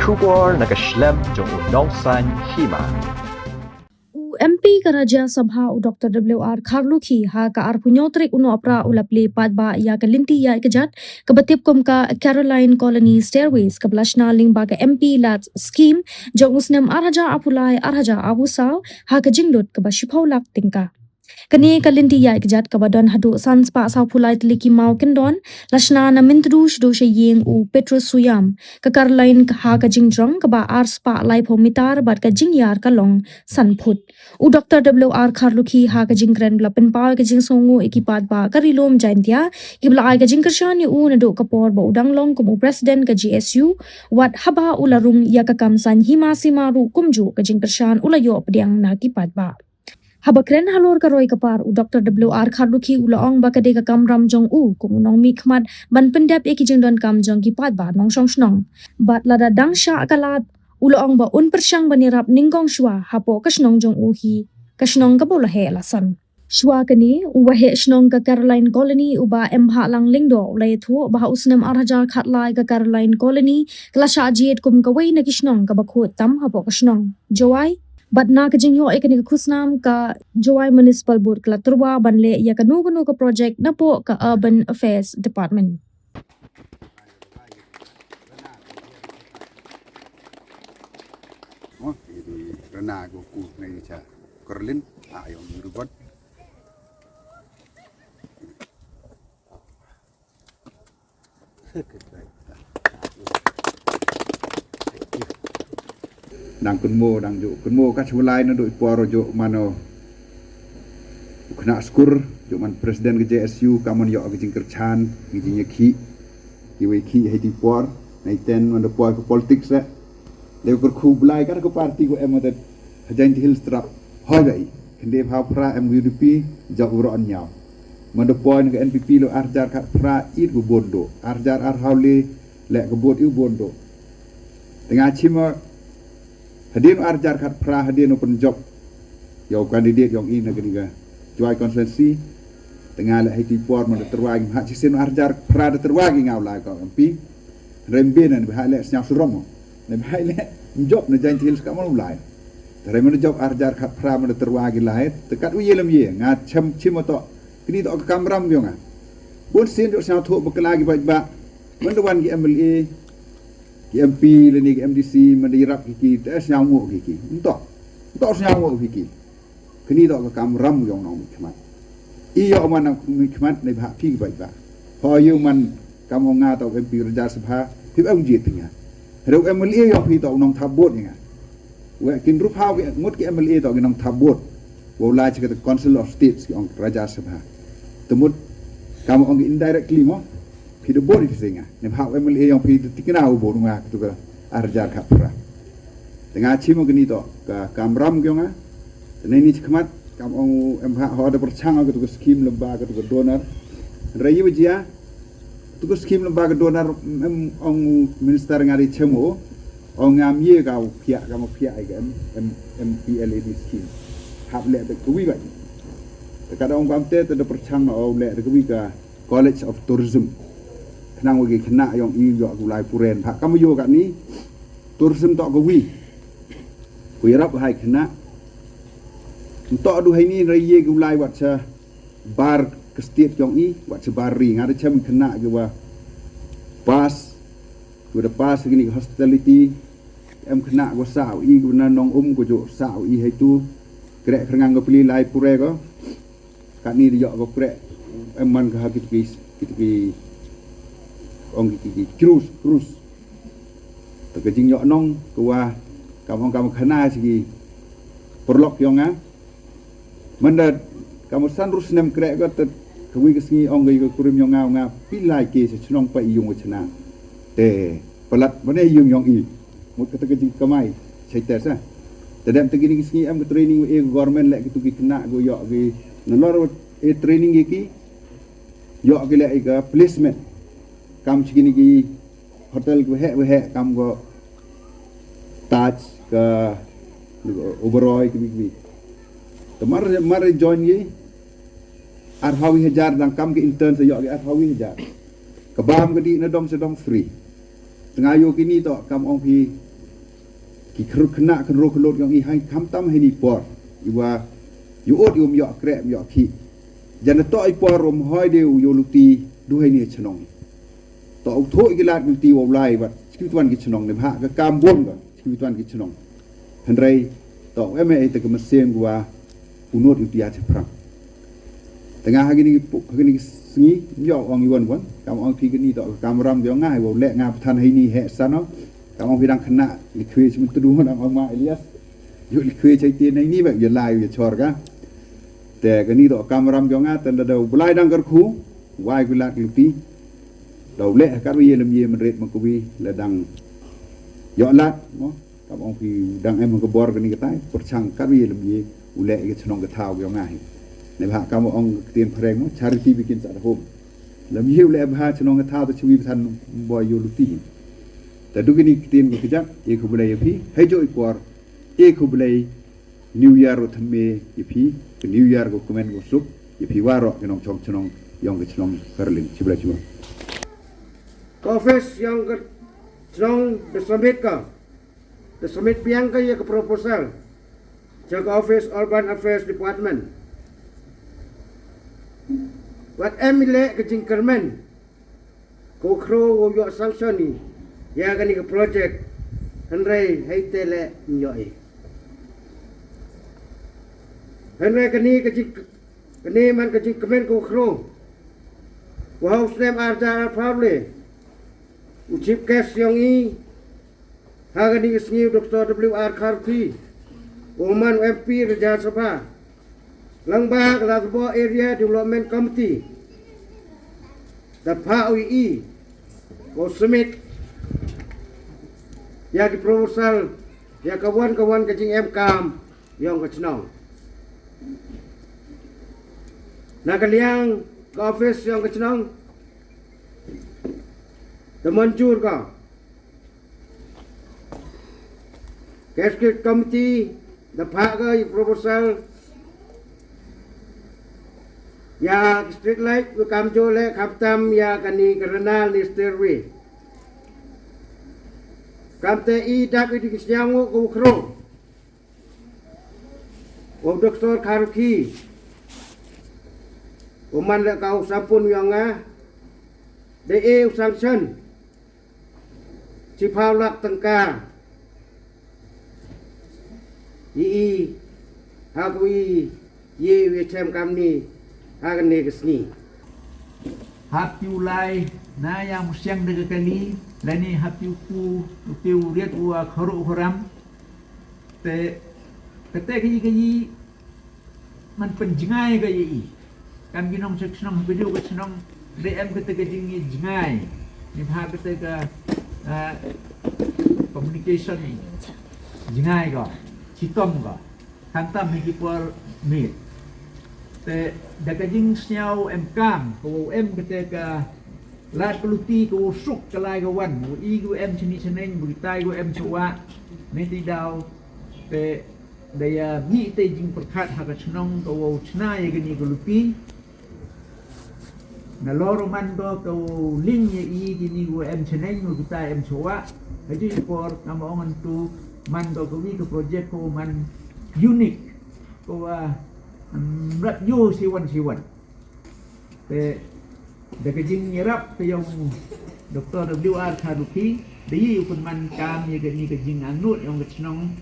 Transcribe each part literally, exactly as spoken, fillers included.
Khubor na ka shlem jong u nongsaiñ hima. U M P ka Rajya Sabha u Doctor W R Kharlukhi ha ka arphew hynñiew tarik u Nohprah u la plie paidbah ïa ka lynti ïaid ka jait kaba tip kum ka Caroline Colony Stairways kaba la shna lyngba ka M P lad scheme jong u snem ar hajar arphew lai ar hajar arphew saw ha ka jinglut kaba shiphew lak tyngka. Kane ka lynti ïaid ka jait kaba don haduh san spah sawphew lai tylli ki maw kyndon la shna na Myntdu shaduh sha ïing u Petrus Suyam. Ka Caroline ha ka jingjrong kaba ar spah laiphew mitar bad ka jingïar ka long san phut. U Doctor W R Kharlukhi ha ka jingkren ba la pynpaw ïa ka jingsngewnguh ïa ki paidbah ka Ri Lum Jaintia kiba la ai ka jingkyrshan ïa u naduh ka por ba u dang long kum u President ka G S U, wat haba u la rung ïa ka kam saiñ hima sima ruh kumjuh ka jingkyrshan u la ïoh pdiang na ki paidbah. Haba kren halor ka roi ka par, u Doctor W R Kharlukhi u la ong ba ka dei ka kamram jong u kum u nongmihkhmat ban pyndep ïa ki jingdonkam jong ki paidbah nongshong shnong. Bad lada dang shah ka lad, u la ong ba un pyrshang ban ïarap nyngkong shuwa hapoh ka shnong jong u hi, ka shnong kaba u la heh la san. Shuwa kane, u waheh shnong ka Caroline Colony u Bah M Bhahlang Lyngdoh u la ïathuh ba ha u snem ar hajar khatlai ka Caroline Colony ka la shah jied kum kawei na ki shnong kaba khuid tam hapoh ka shnong Jowai. Bad na ka jingïoh ïa kane ka khusnam, ka Jowai Municipal Board ka la tyrwa ban leh ïa kano kano ka project napoh ka Urban Affairs Department. Mo, iri rena ko ku nei cha Kerlin, a yong ni rubot. Nang kynmo, nang ju kynmo ka shu lai na doi por ju mano. U khynnah skur, ju man president ka J S U, ka man ïoh ka jingkyrchan, ka jingïakhih. Ki wei khih hei ti por, na iten man da poi ka politics eh. Dei u kyrkhu Blai ka da ka party ko em adat, ha Jaintia Hills trap, hoi ba i. Khynde phaw phra em U D P, jop u roh an ñiaw. Man da poi na ka N P P lo ar hajar khat phra it ko bun do, ar hajar ar haw le, leh ka bun i u bun do. Te nga chim ma, hadien u ar hajar khat phra hadien u pynjop ïa u candidate yong i na kani ka Jowai constituency. Te nga leh hei ti por man da tyrwa ki, ha chisien u ar hajar phra da tyrwa ki nga u lai ka M P. Hynrei ym bin na ba ha leh sñiaw surom. Na ba ha leh ym jop na Jaintia Hills ka man u lai. Te hynrei man da jop ar hajar khat phra man da tyrwa ki lai. Te kat u ye lem ye nga chim chim ma to. Kini to ka kamram yong nga. Bun sien jop sñiaw thuh bakla ki bait ba. Man da wan ki M L A, ki M P lane ki M D C, man da ïarap ki ki, te sñiaw nguh ki ki. Nto, nto sñiaw nguh ki ki. Kini to ka kamram yong nongmihkhmat. I ïoh man nongmihkhmat ne bha phi ki bait ba. Ho ïoh man kam ong nga to M P Rajya Sabha, phi ba ong jied phi nga. Hynrei M L A yong phi to nongthap vote ïa nga. Wei kin rup haw ki mut ki M L A to ki nongthap vote. Wow lai cha ka Council of States ki ong Rajya Sabha. Te mut kam ong ki indirectly mo. Phi da vote phi sha nga. Ne bha u M L A yong phi da tikna u vote nga katu ka ar hajar khat phra. Te nga chim ma kani to ka kamram ki yong nga. Te nei ni chi khmat kam ong em bha ho da pyrchang katu ka scheme lem ba katu ka donor. Hynrei ïa ba jia katu ka scheme lem ba ka donor em ong minister nga ri chim o. Ong ngam ye ka u phiah ka ma phiah ai ka em em M P L A D scheme. Hap leh da ka wi ba. Te ka da ong bam te te da pyrchang na o leh da ka wi ka College of Tourism. Khnang wa ki khynnah yong i ïoh ku lai puren. Bha kam ïoh ka ni tourism to ka wi. Ku ïarap hai khynnah. Nto du hai ni rai ye ku lai wat cha bar ka state yong i, wat cha bar ri. Nga da chem khynnah ki wa pass, ki wa da pass kini hospitality. Em khynnah ki wa sa i ki wa na nong um ku ju sa i hai tu. Krek krengang ka pli lai pure ko. Kani da ïoh ka krek em man ka ha kit ki kit ki ong ki ki cruise cruise. Ta ka jingïoh nong ka wa kam ong kam khana shi ki perlok yong nga. Manda kam san rus nem krek ka ta ka wi ka sngi ong ka kurim yong nga nga pilai ke sa chnong pa i yung chna. Te palat mane yung yong i. Mut kata ka jingkamai. Chai te sa. Te dem te kini ki sngi em ka training e government leh kitu ki khynnah go ïoh ki nalor e training ki ki ïoh ki leh ka placement. Kam chi kini ki hotel ki heh heh kam go Taj ka Oberoi ki bi ki bi. Te mar mar join ki ar hawi hajar dang kam ki intern sa ïoh ki ar hawi hajar. Ka bam ka di na dong sa dong free. Tengah ïoh kini to kam ong phi ki khyr khynnah khynroo khyllood yong i, hai khamtam heini por, iwa ïoh ot, iwa ym ïoh kreh, ym ïoh khih. Jan da toh i por um hoi de u ïoh luti du heini ha chnong. Toh u thoh i ki lad ki luti wa u lai wat chi ki wan ki chnong, ne bha ka kam bun ka chi ki wan ki chnong. Hynrei toh em ei te ka mynsiem wa u nud u tia chaphrang. Te nga ha kini ki pu-, ha kini ki sngi, ym ïoh ong i wan wan, kam ong phi kini toh ka kamram yong nga, wa u leh nga pathan heini heh sano, kam ong phi dang khynnah, li khwe chi mynta du dang ong ma Elias. Ïoh li khwe chai te nei ni ba ïa lai ïa chor ka. Te kani toh kamram yong nga, te lada u Blai dang kyrkhu, wai ki lad ki luti. Da u leh ha katwa ïa lem ïa mynrit ma kawi, la dang ïoh lad, mo. Kam ong phi dang em ha ka bor kani ka tai, pyrchang katwa ïa lem ïa, u leh ïa ka chnong ka thaw yong nga hi. Ne bha kam ong ka ktien phareng mo, charity begins at home. Lem ïa u leh bha chnong ka thaw te chi wi pathan boi ïoh luti hi. Te du kini ki ktien ka kjat, ïa khublei ïa phi, hei jooh i por, ïa khublei, New Year u thymme ïa phi, ka New Year ka kmen ka suk ïa phi waroh ki nongchong chnong yong ka chnong Kharling. Chibai chibai. Ka office yong ka chnong da submit ka, da submit biang ka ïa ka proposal cha ka office Urban Affairs Department. Wat em i leh ka jingkyrmen ko khro wow ïoh sanction i ïa kani ka project, hynrei hei te leh ym ïoh i. Hynrei kani ka jing, kani man ka jingkmen ko khro, wa ha u snem ar hajar arphaw le, u chief guest yong i ha kani ka sngi u Doctor W R Kharlukhi, u man u M P Rajya Sabha, lang ba ka Ladthadlaboh Area Development Committee da phah u i, u submit ïa ki proposal ïa ka wan ka wan ka jingemkam yong ka chnong. Na ka liang ka office yong ka chnong da mynjur ka. Ka executive committee da phah ka i proposal ïa ki street light, wa kam jooh leh khamtam ïa kani ka renal ni stairway. Kamte i dap i ding sñiaw ngu ko khro. U Doctor Kharlukhi, u man leh ka u sampun yong nga, da e u sanction chiphaw lak tyngka. I i, ha ko i, i wi chem kamni, ha kani ka sngi. Hap tiu lai, na ïa musiang da ka kali, lani hap tiu ku, tiu riat u a kharu kharam. Te, kate ka i ka i, man pynjngai ka i i. Kam ki nongchong chnong, video ka chnong, da em kata ka jingjngai. Ni bha kata ka, ah, communication jngai ka, chitom ka. Khamtam hi ki por miet. Te da ka jingsñiaw emkam, ka wow em kata ka lad ka luti, ka wow suk ka lai ka wan, wow i ka wow em chini chneng, wow tai ka wow em chwa, ne ti daw, te da ïa mih te jingpyrkhat ha ka chnong ka wow chna ïa kani ka luti. Nalor u man to ka wow ling ïa i kini ka wow em chneng, wow kita em chwa. Hajrong i por, kam ong ngan tu man to ka wi ka project ka wow man unique, ka wow, mm, rat yo siwan siwan. Te da ka jingïarap ka yong Doctor W R Kharlukhi, da i u pynman kam ïa kani ka jingangnud yong ka chnong,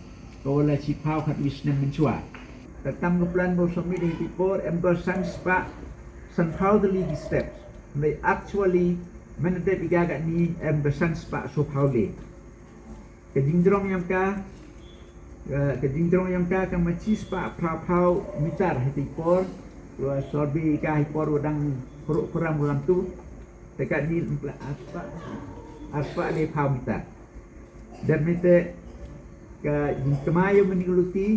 ka wa la chiphaw khatwi snem mynshuwa. Te tam ka plan ba u submit ha ki por em ka san spah sanphaw tylli ki steps. Hynrei actually mynta dep i ka kani em ka san spah sophaw le. Ka jingjrong yong ka, eh, ka jingjrong yong ka ka ma chi spah phraphaw meter ha ki por, wa survey ka ha ki por wa dang khruh khram wa lam tu. Te kani em ka ar spah, ar spah le phaw meter. Dep mynta ka jingkmai yong kani ka luti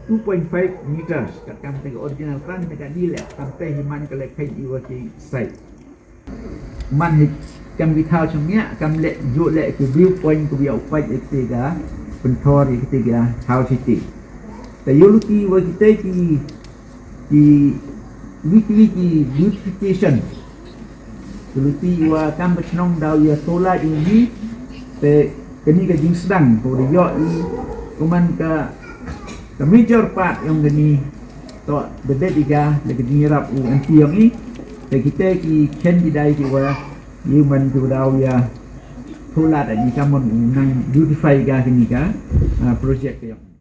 two point five meters, katkam te ka original plan te kani le, kam te hi man ka le khain i wa ki site. Man hi kam ki thaw chong nia, kam le ju le ki view point ku bia upai ite ga, pynthor ite ga, thaw siti. Te yoh luti wa kite ki, ki weekly ki beautification. Ki luti wa kam ka chnong daw ya tola ini, te kani ka jingsdang, ko da yoh i, Kumne ka, ka major part yong kani, to, bebet iga, le kani rap u M P yong i, te kita ki ken ki dai ki wa, yu man tu dau ya, pulat ni ka mon u nang beautify ga kani ka, ah, project ka yong.